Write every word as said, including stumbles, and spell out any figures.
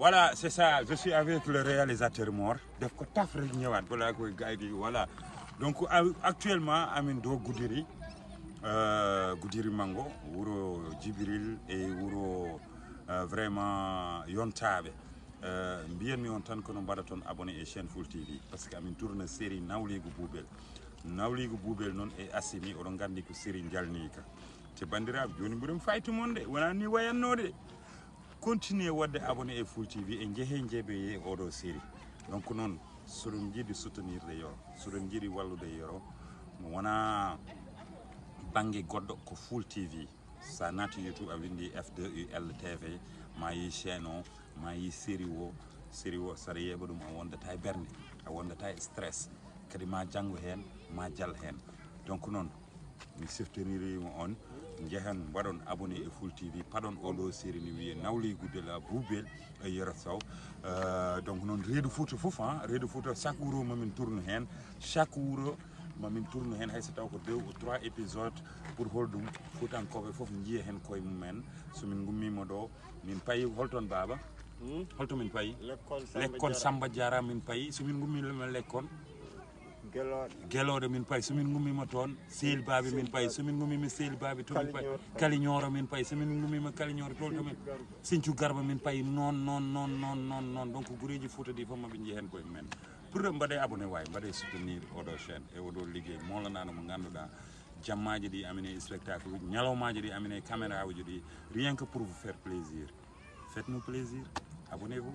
Voilà, c'est ça. Je suis avec le réalisateur Mor. Def ko taf rek ñëwaat balaa koy gars yi di, voilà. Donc, a- actuellement, amin do Goudiri, euh, Goudiri Mango, wuro Djibril et wuro euh, vraiment yontaɓe. Euh, mbiyanmi on tan kono mbaɗa toon abonné e chaîne Full T V, parce que amin tourna série Nawliigu Buubel. Nawliigu Buubel noon e Assimi, oɗon nganndi ko série njalniika. Te banndiraaɓe, jooni mboɗon faytu mon de, wonaa ni wayannoo de. Continuer waɗde abonné e Full T V, e njehee njeeɓeyee oɗo série. Donc noon, soɗon njiɗi soutenir de Yoro, soɗon njiɗi wallude Yoro, mo wonaa bannge goɗɗo, ko Full T V. Sa naati YouTube, a winndi F deux U L T V, ma yi chaîne o, ma yi série o. Série o, saɗa yeeɓa ɗum, a wondata e bernde, a wondata e stress, kadi ma janngo heen, ma jal heen. Donc noon, mi siftinirima on, njehen mbaɗon abonné e Full T V, paɗon oɗo série ne wiye Nawliigu de la Buubel e Yero Sow. Euh, donc noon, reedu Fuuta fof, hein, reedu Fuuta, chaque wuro mamin tourne heen, chaque wuro mamin tourne heen, hay so taw ko deux ou trois épisodes. Pour holɗum? Fuutankooɓe fof njiya heen koye mumen. So min ngummiima ɗo, min payi, holton baaba? Holto min payi? Lekkol Samba Diarra min payi. So min ngummiima lekkol Gelooɗe min payi. So min ngummiima toon, Sehil Baabi min payi. So min ngummiima Sehil Baabi, to min payi. Kaliñooro min payi. So min ngummiima Kaliñooro, toon to min. Sinthiou Garba min payi. Noon, noon, noon, noon, noon, noon. Donc, gureeji Fuuta ɗi fof maɓe njiya heen koye mumen. Pour mbaɗe abonné, waay, mbaɗe soutenir oɗo chaîne e oɗo liggey moolanaɗo mo ngannduɗaa. Jammaaji ɗi amin e spectacle uji, ñalawmaaji ɗi amin e caméra uji ɗi, rien que pour vous faire plaisir. Faites-nous plaisir. Abonnez-vous.